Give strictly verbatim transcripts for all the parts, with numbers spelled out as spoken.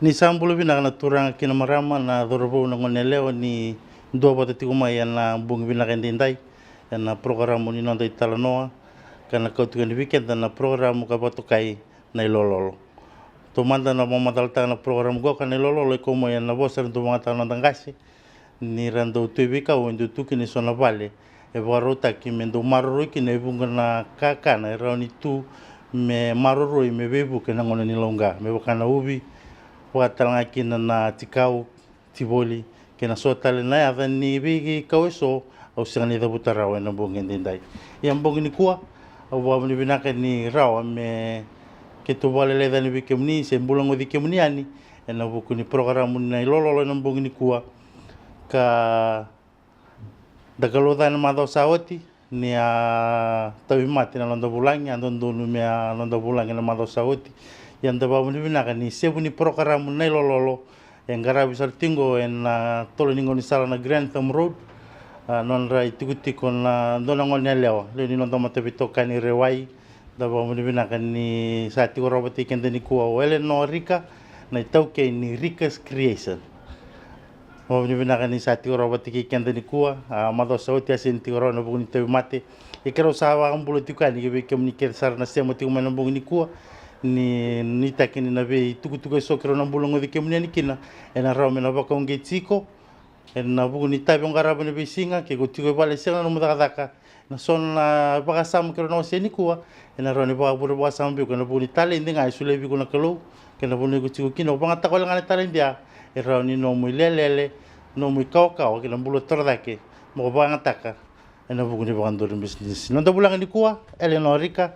Ni sa bula vinaka na turaga kei na marama, na cauravou, na gone yalewa ni duavata tiko mai ena bogi vinaka edaidai ena porokaramu ni noda italanoa ka na kau tiko yani vei keda na porokaramu ka vakatokai Na iLololo. Taumada na vakamacalataka na porokaramu qo ka Na iLololo, e kau mai ena vosa era dau vakayagataka na noda qase ni ra dau tu e veikau e dau tu kina eso na vale e vakarautaki me dau maroroi kina e vuqa na kakana e rawa ni tu me maroroi me veivuke na gauna ni lauqa, me vaka na uvi, vaka tale ga kina na tikau, tivoli kei na so tale na yaca ni veikau eso au sega ni cavuta rawa ena bogi edaidai. Ia bogi nikua au vakavinavinaka ni rawa me keitou vakalailai yani vei kemuni se bulagoci kemuni yani ena vuku ni porokaramu Na iLololo ena bogi nikua. Ka da kalouca ena macawa sa oti ni a tauvimate na noda vulagi, a dodonu me a noda vulagi ena macawa sa oti. Ia da vakavinavinaka ni sevu ni porokaramu Na iLololo e qaravi sara tiko ena tolo ni gaunisala na Grantham Road. A, nodra itikotiko na dua na gone yalewa, lewe ni noda mataveitokani Rewai. Da vakavinavinaka ni sa tiko rawa vata kei keda nikua o Eleanor Rika, na itaukei ni Rika's Creation. Vakavinavinaka ni sa tiko rawa vata kei keda nikua. A, macawa sa oti a sega ni tiko rawa ena vuku ni tauvimate. Ia keirau sa vakabula tiko yani vei kemuni kece sara na sema tiko mai ena bogi nikua, ni nuitaki ni na veitukutuku eso keirau na bulagoci kemuni yani kina ena rawa me na vakauqeti iko ena vuku ni itavi o qarava ena veisiga, ke ko tiko e vale sega na nomu cakacaka. Na so na vakasama keirau na wasea nikua ena rawa ni vakavure vakasama vei iko ena vuku ni taledi ga e solia vei iko na Kalou, kei na vanua iko tiko kina, o vakayagataka wale ga na taledi ya e rawa ni nomu ilelele, nomu ikawakawa kei na bula torocake mo ko vakayagataka ena vuku ni vakaduri bisinisi. Noda vulagi nikua, Eleanor Rika,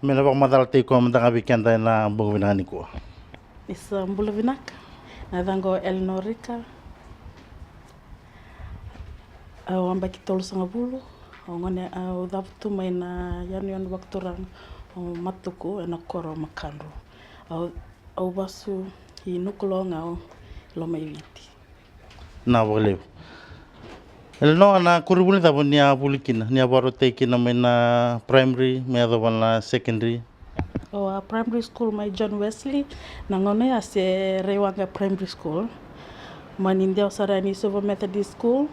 me na vakamacalataki koya mada ga vei keda ena bogi vinaka nikua. Ni sa bula vinaka. Na yacaqu o Eleanor Rika. Au yabaki tolusagavulu. Au gone, au cavutu mai na yanuyanu vakaturaga o Matuku ena koro o Makadru. Au, au vasu i Nukuloa, Gau, Lomaiviti. Na vakalevu. Eleanor, na koronivuli cava ni a vuli kina, ni a vakarautaki kina mai na primary me yacova na secondary? O, a primary school mai John Wesley, na gauna ya se Raiwaqa Primary School. Mani dewa sara yani Silver Methodist School,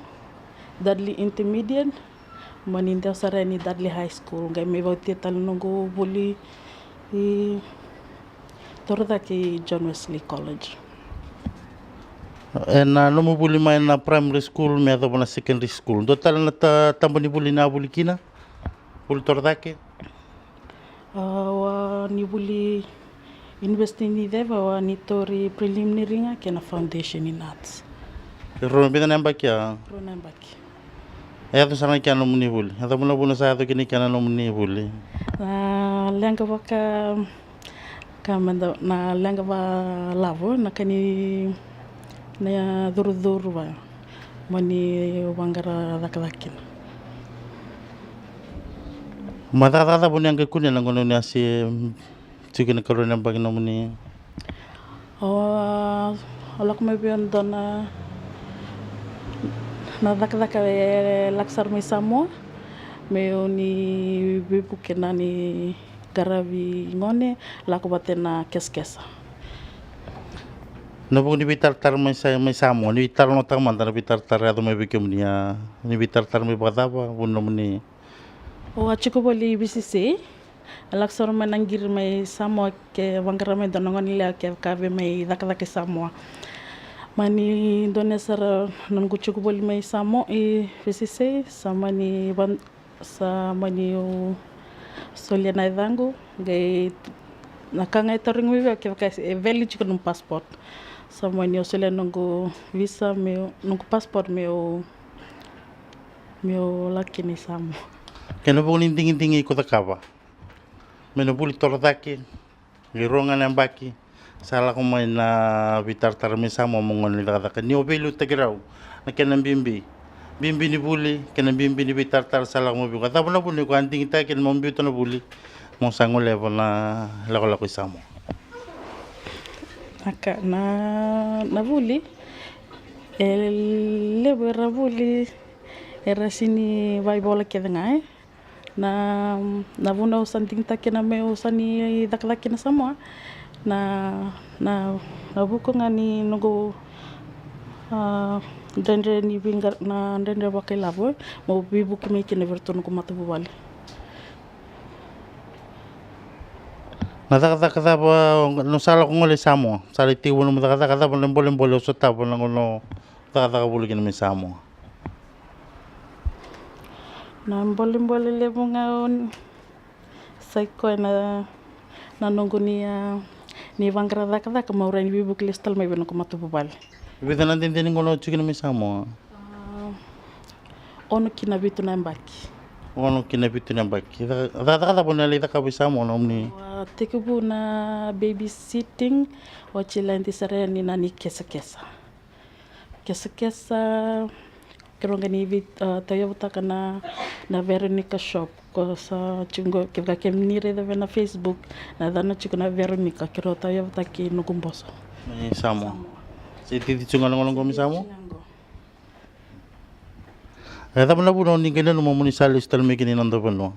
Dudley Intermediate, mani dewa sara yani Dudley High School, qai mai vautia tale noqu vuli i torocake i John Wesley College. Ena nomu vuli mai na primary school me yacova na secondary school, dua tale na ta, taba ni vuli ni a vuli kina? Vuli torocake? A, au a ni vuli University ni Ceva, au a ni tauri preliminary ga kei na foundation in arts. E rua, vica na yabaki a? Rua na yabaki. E yaco sara ga kina na nomuni vuli? E cava na vuna sa yaco kina kina na nomuni vuli? Na leqa vaka, ka meda, na leqa vakalavo, na ka ni, na curucuru va, mani vaqara cakacaka kina. Mai cakacaka cava ni a qai kunea na gauna ni a se tiko kina karua na yabaki nomuni? O, o lako mai vei au dua na, na cakacaka e lako sara mai Samoa, meu ni veivuke na ni qaravi gone, lako vata na kesakesa. Na vuku ni veitaratara mai Sa, mai Samoa, ni veitalanoataka mada na veitaratara yaco mai vei kemuni, a, ni veitaratara mai vakacava, vu nomuni? O a tiko voli i V C C, a lako sara mai na qiri mai Samoa ke vaqara mai dua na gone lewa ke ka vei mai cakacaka i Samoa. Mani donea sara na noqu tiko voli mai Samoa i V C C, sa mani van, sa mani u solia na yacaqu, qai na ka ga e tarogi mai vei au kevaka e valid tiko nomu passport. Sa mani u solia noqu visa, meu, noqu passport meu, meu lako kina i Samoa. Kena vuku ni digidigi iko cakava me na vuli torocake, qai rua ga na yabaki sa lako mai na veitaratara mai Samoa mo gone ni cakacaka, ni o veiliutaki rau na kena bibi, bibi ni vuli kei na bibi ni veitaratara sa lako mai vei iko. A cava na vuna iko a digitaka kina mo biuta na vuli mo sa goleva na lakolako i Samoa? Na ka, na, na vuli, e levu era vuli era sega ni vakaivola kece ga, e. Na, na vuna au sa digitaka kina meu sa ni cakacaka kina Samoa, na, na, Na vuku ga ni noqu, a, dredre ni veiqa-, na dredre vakailavo, e, mo veivuke mai kina vei iratou noqu matavuvale. Na cakacaka cava o, na sa lako gole i Samoa? Sa lai tekivu nomu cakacaka, cava na bolebole o sotava na gauna o cakacaka voli kina mai Samoa? Na bolebole levu ga o ni, sa i koya na, na noqu ni, a, ni vaqara cakacaka meu rawa ni veivuke lesu tale mai vei noqu matavuvale. Vica na dede ni gauna o tiko kina mai Samoa? A, ono ki na vitu na yabaki. Ono ki na vitu na yabaki. Ca-, ca-, cakacaka cava o ni lai cakava i Samoa na nomuni? A, tekivu na babysitting, oti lai dei sara yani na ni kesakesa. Kesakesa, keirau qai ni vei, a, tauyavutaka na, na Veronica shop. Ko sa tiko qo, kevaka kemuni raica vei na Facebook, na yacana tiko na Veronica, keirau tauyavutaki noqu boso. Mai Samoa. Samoa. Sa i cici tiko ga na gauna qo mai Samoa? Cici ga qo. E cava na vuna o ni qai nanuma mo ni sa lesu tale mai kina i noda vanua?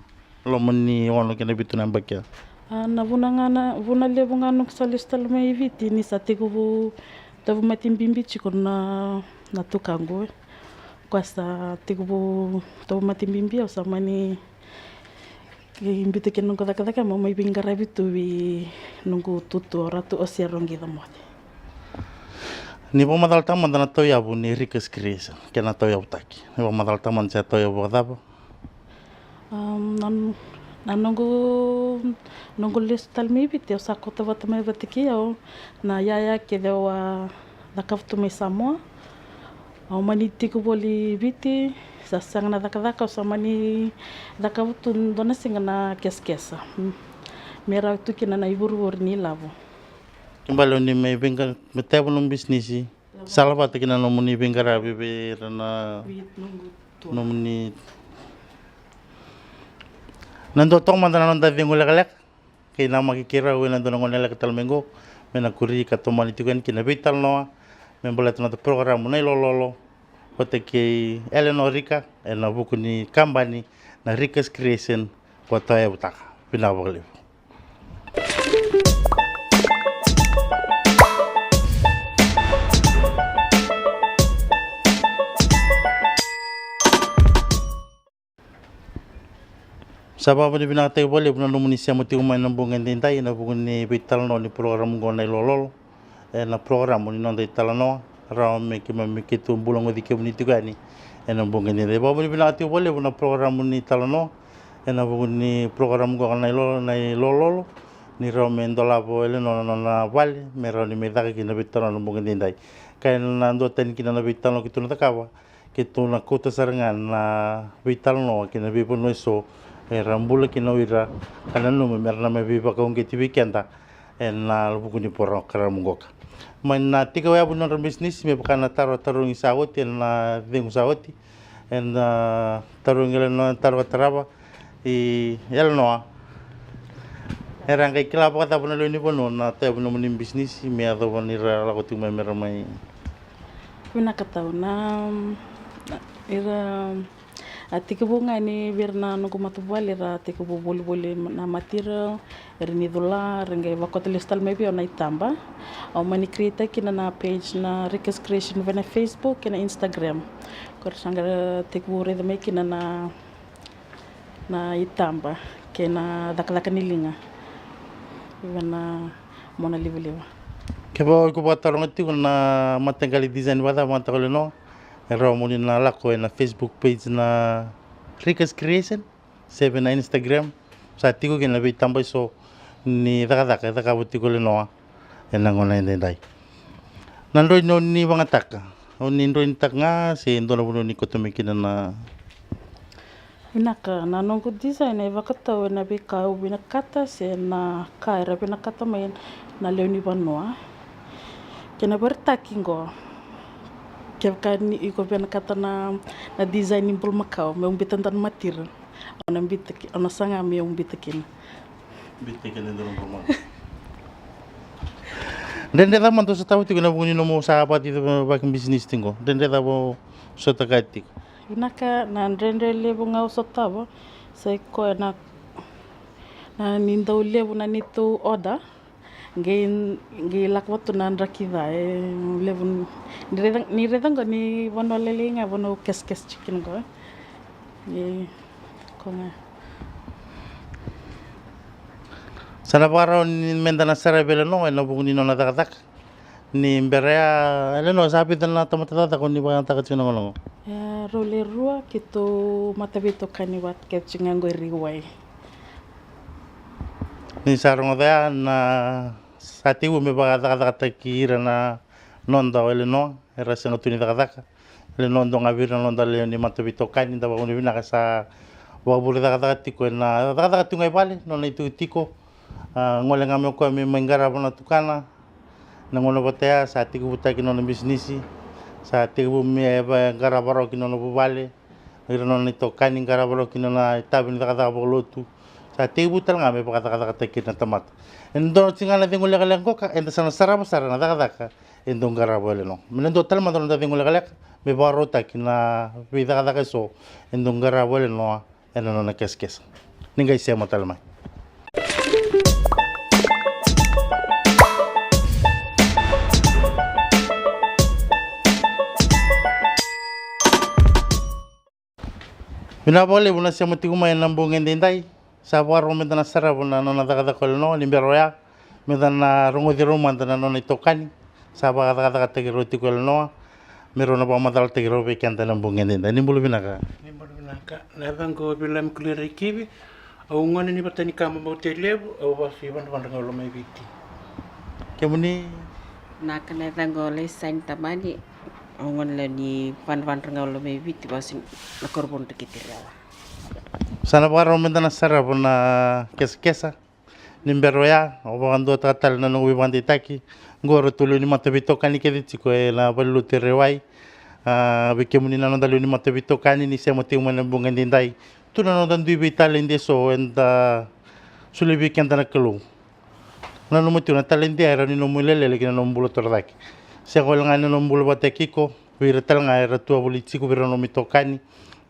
Loma ni ono kei na vitu na yabaki ya. A, na vuna ga na, vuna levu ga noqu sa lesu tale mai Viti ni sa tekivu tauvimate bibi tiko na, na tukaqu. Koya sa tekivu tauvimate bibi au sa mani biuta kina noqu cakacaka meu mai veiqaravi tu vei noqu tutu o Ratu Osea Roqica Moce. Ni vakamacalataka mada na tauyavu ni Rika's Creation, kei na tauyavutaki. Ni vakamacalataka mada se tauyavu vakacava? Am, na, na noqu, noqu lesu tale mai Viti, au sa kauta vata mai vata kei au na yaya kece au a cakava tu mai Samoa. Au mani tiko voli Viti, sa sega na cakacaka, au sa mani cakava tu dua na siga na kesakesa. Mm. Me rawa tu kina na ivurevure ni lavo. Kena ibalebale o ni mai veiqa-, me tevu nomu bisinisi. Salavata kina nomuni veiqaravi vei ira na, vei noqu tu, nomuni. Na dua toka mada na noda cegu lekaleka kei namaki keirau ena dua na gauna lekaleka tale mai qo, me na kuri ka tomani tiko yani kina veitalanoa me baleta na noda porokaramu Na iLololo vata kei Eleanor Rika ena vuku ni kabani na Rika's Creation. Ko tauyavutaka. Vinaka vakalevu. Sa vakavinavinakataki vakalevu na nomuni sema tiko mai na bogi edaidai ena vuku ni veitalanoa ni porokaramu oqo Na iLololo. Ena porokaramu ni noda italanoa, rawa me keimami keitou bula goci kemuni tiko yani ena bogi edaidai. Vakavinavinaka tiko vakalevu na porokaramu ni talanoa ena vuku ni porokaramu oqo Na iLolo-, Na iLololo, ni rawa me dolava o Eleanor na nona vale me rawa ni mai caka kina na veitalanoa ena bogi edaidai. Ka ena dua tani kina na veitalanoa keitou na cakava, keitou na kauta sara ga na veitalanoa ki na veivanua eso era bula kina o ira ka nanuma me ra na mai veivakauqeti vei keda ena vuku ni porokaramu qoka. Mai na tiko yavu ni nodra bisinisi me vaka na taro a tarogi sa oti ena cegu sa oti, ena tarogi Eleanor, taro ka tarava i Eleanor. Era qai kila vakacava na lewe ni vanua na tauyavu ni nomuni bisinisi me yacova ni ra lako tiko mai me ra mai. Vinaka tau na, na, ira, a tekivu ga ni vei ira na noqu matavuvale era tekivu volivoli na material, era ni cula, era qai vakota lesu tale mai vei au na itaba. Au mani create kina na page na Rika's Creation vei na Facebook kei na Instagram. Ko ra sa qai tekivu raica mai kina na na itaba kei na cakacaka ni liga vei na mona livaliva. Kevaka o iko vakataroga tiko na mataqali design vakacava vata ko Eleanor, e rawa mo ni na lako ena Facebook page na Rika's Creation, se vei na Instagram. Sa tiko kina na veitaba eso ni cakacaka e cakava tiko Eleanor ena gauna edaidai. Na droini o ni vagataka, o ni droinitaka ga se dua na vanua ni kauta mai kina na. Vinaka, na noqu design e vakatau ena veika au vinakata se na ka era vinakata mai na lewe ni vanua. Kena vakaraitaki qo, kevaka ni iko vinakata na, na design ni bulumakau, meu biuta dua na material. Au na biuta ki-, au na saga meu biuta kina. Biuta kina e dua na bulumakau. Dredre cava mada o sotava tiko ena vuku ni nomu sa vakabisinisi tiko? Dredre cava o sotava tiko? Vinaka, na dredre levu ga au sotava sa i koya na, na ni dau levu na neitou order. Qai, qai lako vata tu na draki ca, e levu ni, ni raica, ni raica qo ni vanua lailai ga, vanua kesakesa tiko kina qo. E, ko ga. Sa na vakarau ni meda na saravi e Lenoa ena vuku ni nona cakacaka. Ni bera ya, e Lenoa, sa vica na tamata cakacaka o ni vakayagataka tiko na gauna qo? E, rau le rua, keitou mataveitokani vata kece tiko ga qo i Ri Wai. Ni sa rogoca ya na sa tekivu me vakacakacakataki ira na noda o Lenoa, era sega tu ni cakacaka. Lenoa, dua ga vei ira na noda lewe ni mataveitokani, da vakavinavinaka sa vakavure cakacaka tiko ena cakacaka tiko ga i vale, nona itikotiko. A, gole ga mai o koya me mai qarava na tukana. Na gauna vata ya sa tekivutaki nona bisinisi, sa tekivu me va-, qarava rawa ki nona vuvale, ira nona itokani, qarava rawa ki nona itavi ni cakacaka vakalotu. Sa tekivu tale ga me vakacakacakataki ira na tamata. E dua tiko ga na cegu lekaleka qoka, eda sa na sarava sara na cakacaka e dau qarava o Lenoa. Me na dua tale mada na noda cegu lekaleka me vakarautaki na veicakacaka eso e dau qarava o Lenoa ena nona kesakesa. Ni qai sema tale mai. Vinaka vakalevu na sema tiko mai ena bogi edaidai. Sa vakarau meda na sarava na nona cakacaka o Lenoa, ni bera oya meda na rogoci rau mada na nona itokani. Sa vakacakacakataki rau tiko e Lenoa me rau na vakamacalataki rau vei keda ena bogi edaidai. Ni bula vinaka. Ni bula vinaka. Na yacaqu o Vilami Kulirai Kivi. Au gone ni Vatanikama, Bau-tei-Levu, au vasu i Vadravadra ga u Lomaiviti. Kemuni? Naka, na yacaqu o Laisani Tamani. Au gone lewe ni Vadravadra ga u Lomaiviti, vasu na koronivuli Dreketi, Rewa. Sa na vakarau meda na sarava na kesakesa. Ni bera oya, au vakaduataka tale na noqu veivakadeitaki. Qo ratou lewe ni mataveitokani kece tiko ena valenilotu e Ri Wai. A, vei kemuni na noda lewe ni mataveitokani ni sema tiko mai ena bogi edaidai, tu na noda dui veitaledi eso eda solia vei keda na Kalou. Nanuma tiko na taledi ya e rawa ni nomu lelele ki na nomu bula torocake. Sega wale ga ni nomu bula vata kei iko, vei ira tale ga era tu a voli tiko vei ira na nomu itokani,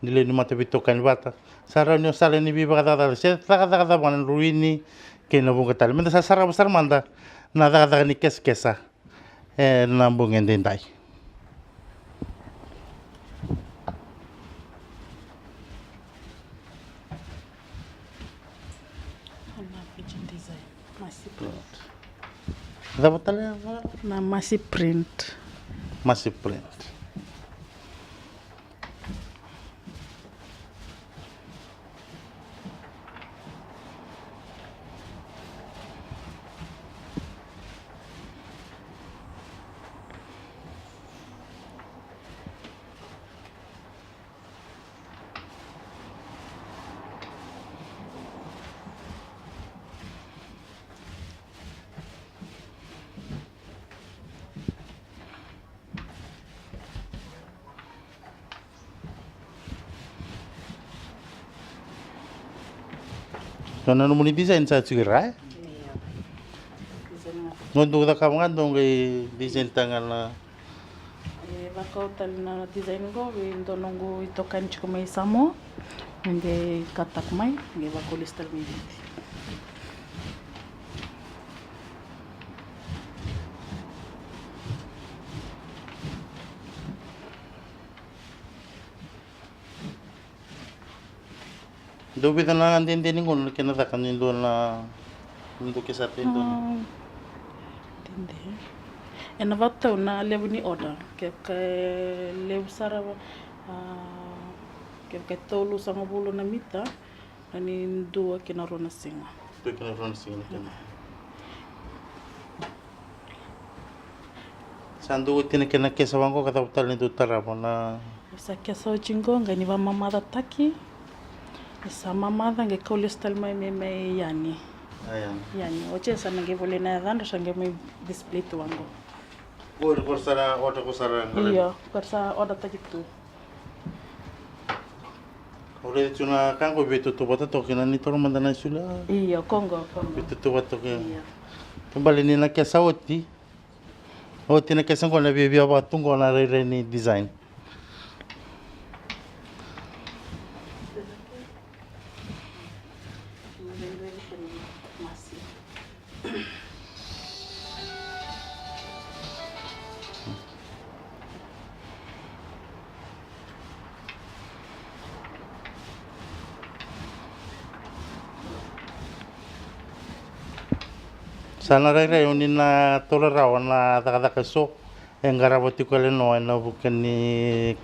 ni lewe ni mataveitokani vata. Sa rawa ni o sala ni veivakacakacaka se cakacaka cava ga na druini kei na vuqa tale. Meda sa sarava sara mada na cakacaka ni kesakesa ena bogi edaidai. Na Fiji design, Masi print. Cava tale? Na Masi print. Masi print. Na nomuni design sa tiko i ra, e? Io. Design ga. Qo dou cakava ga, dou qai design taka ga na. E, vakau tale na design qo vei dua noqu itokani tiko mai Samoa. Me qai kataka mai, qai vakau lesu tale mai Viti. Dou vica na dede ni gauna na kena caka ni dua na, ni dua ke sa tei dua na. Ah, dede. Ena vakatau na levu ni order. Kevaka e levu sara, ah, kevaka e tolu sagavulu na mita, na ni dua kei na rua na siga. Dua kei na rua na siga na kena. Sa dau oti na kena kesa vaqo, ka cava tale ni dau tarava na. Sa kesa oti qo, qai ni vakamamacataki. Sa mamaca, qai kau lesu tale mai me mai yani. A, yani. Yani. Oti sa na qai volai na yacadra, sa qai mai display tu vaqo. Qo ira ko sa order ko sa ra qai. Io, ko sa order taki tu. Au raica tu na ka qo veitautauvata toka kina ni toro mada na isulu. Io, ko qo, ko qo. Veitautauvata toka. Io. Ke bale ni na kesa oti. Oti na kesa qo na viavia vakatu qo na rairai ni design. Sa na rairai o ni na taura rawa na cakacaka eso e qarava tiko e Lenoa ena vuku ni,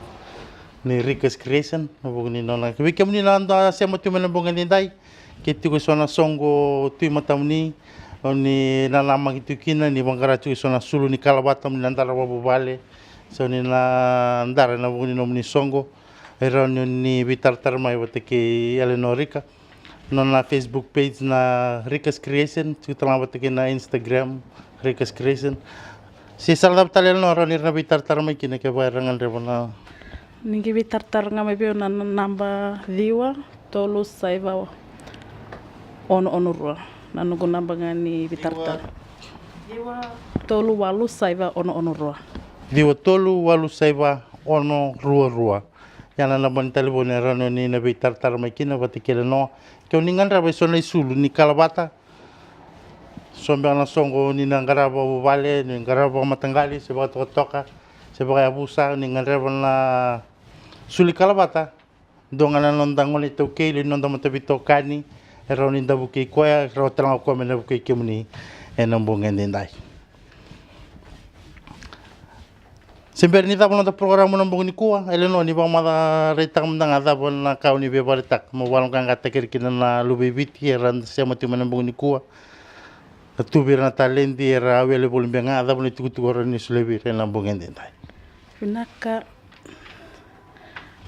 ni Rika's Creation, na vuku ni nona. Vei kemuni na da sema tu mai na bogi edaidai, ke tiko eso na soqo tu i matamuni, o ni na namaki tu kina, ni vaqara tiko eso na sulu ni kalavata mo ni na dara vavuvale, so ni na dara ena vuku ni nomuni soqo, e rawa ni o ni veitaratara mai vata kei Eleanor Rika. Nona Facebook page na Rika's Creation, tiko tale ga vata kei na Instagram, Rika's Creation. Se sala cava tale Eleanor, o ni rawa ni veitaratara mai kina kevaka era gadreva na. Ni qai veitaratara ga mai vei au na, na naba ciwa tolu saiva ono ono rua. Na noqu naba ga ni veitaratara. Ciwa tolu walu saiva ono ono rua. Ciwa tolu walu saiva ono rua rua. Ia na naba ni talevoni e rawa ni o ni na veitaratara mai kina vata kei Eleanor. Ke o ni gadreva eso na isulu ni kalavata, so beka na soqo ni na qarava vuvale, ni qarava vakamataqali, se vakatokatoka, se vakayavusa, ni gadreva na sulu ni kalavata, dua ga na noda gone iTaukei, lewe ni noda mataveitokani, e rawa ni da vukei koya, e rawa tale ga o koya me na vukei kemuni ena bogi edaidai. Se bera ni cava na noda porokaramu ena bogi nikua, Eleanor, ni vakamacaraitaka mada ga cava na ka o ni veivakaraitaka mo vakaloqaqataki ira kina na luve i Viti era sema tiko mai na bogi nikua. Na tu vei ira na taledi era wele voli beka ga, cava na itukutuku o rawa ni solia vei ira ena bogi edaidai? Vinaka.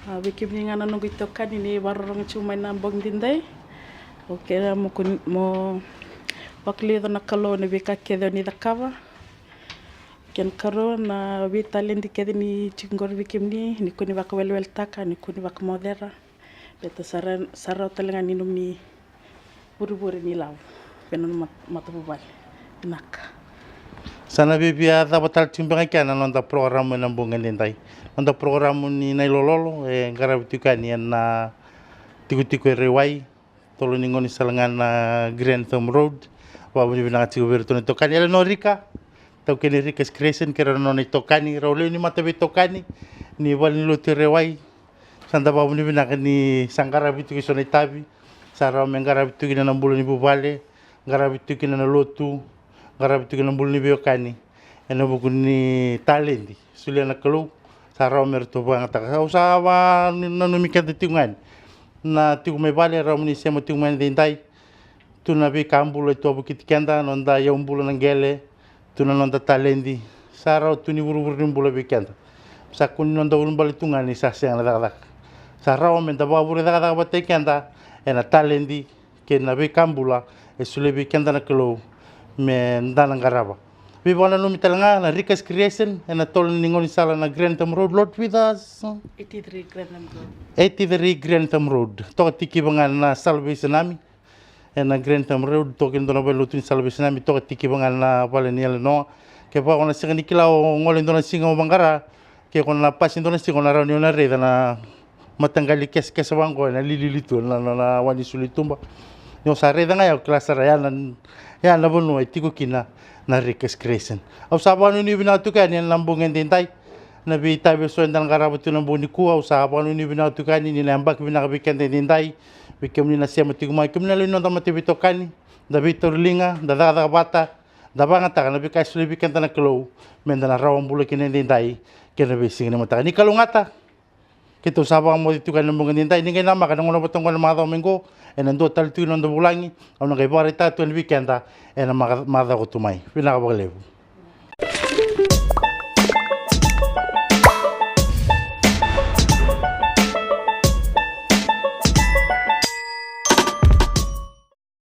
A, vei kemuni ga na noqu itokani ni vakarorogo tiko mai na bogi edaidai. Au kerea mo kua ni, mo vakaliuca na Kalou ena veika kece o ni cakava. Kena ikarua, na veitaledi kece ni tiko qori vei kemuni, ni kua ni vakaweleweletaka, ni kua ni vakamocera. Baleta sa ra, sa rawa tale ga ni nomuni vurevure ni lavo vei na mat-, matavuvale. Vinaka. Sa na via, via cava tale tiko beka kea na noda porokaramu ena bogi edaidai. Noda porokaramu ni Nai Lololo e qaravi tiko yani ena tikotiko e Raiwai, tolo ni gaunisala ga na Grantham Road. Vakavinavinaka tiko vei iratou na itokani, Eleanor Rika, taukei ni Rika's Creation, kei ira na nona itokani, rau lewe ni mataveitokani ni valenilotu e Raiwai. Sa da vakavinavinaka ni sa qaravi tiko eso na itavi, sa rawa me qaravi tiko kina na bula ni vuvale, qaravi tiko kina na lotu, qaravi tiko kina na bula ni veiwekani, ena vuku ni taledi solia na Kalou, sa rawa me ratou vakayagataka. Au sa vakananumi keda tiko ga yani na tiko mai vale, rawa mo ni sema tiko mai edaidai. Tu na veika bula e tu wavokiti keda, noda iyau bula na qele, tu na noda taledi, sa rawa tu ni vurevure ni bula vei keda. Sa kua ni noda ulubale tu ga ni sa sega na cakacaka. Sa rawa me da vakavure cakacaka vata kei keda ena taledi kei na veika bula e solia vei keda na Kalou me da na qarava. Veivakananumi tale ga na Rika's Creation ena tolo ni gaunisala na Grantham Road, Lord with us. Eighty-three Grantham Road. Eighty-three Grantham Road. Toka tikiva ga na Salvation Army. Ena Grantham Road, toka e dua na valenilotu ni Salvation Army, toka tikiva ga na vale ni Eleanor. Kevaka o na sega ni kila, o gole e dua na siga o vaqara, ke ko na pasi e dua na siga o na rawa ni o na raica na mataqali kesakesa vaqo ena lilili tu na, na, na wa ni sulu i tuba. Ni o sa raica ga ya o kila sara ya na, ya na vanua e tiko kina na Rika's Creation. Au sa vakanuinui vinaka tu yani ena bogi edaidai. Na veitavi eso eda na qarava tu na bogi nikua, au sa vakanuinui vinaka tu yani ni na yabaki vinaka vei keda edaidai. Vei kemuni na sema tiko mai, kemuni na lewe ni noda mataveitokani, da veitauri liga, da cakacaka vata, da vakayagataka na veika e solia vei keda na Kalou me da na rawa bula kina edaidai kei na veisiga ni mataka. Ni kalougata. Keitou sa vakamoce tiko yani ena bogi edaidai, ni qai namaka ena gauna vata oqo ena macawa mai qo, ena dua tale tiko na noda vulagi, au na qai vakaraitaka tu yani vei keda ena maca-, macawa ka tu mai. Vinaka vakalevu.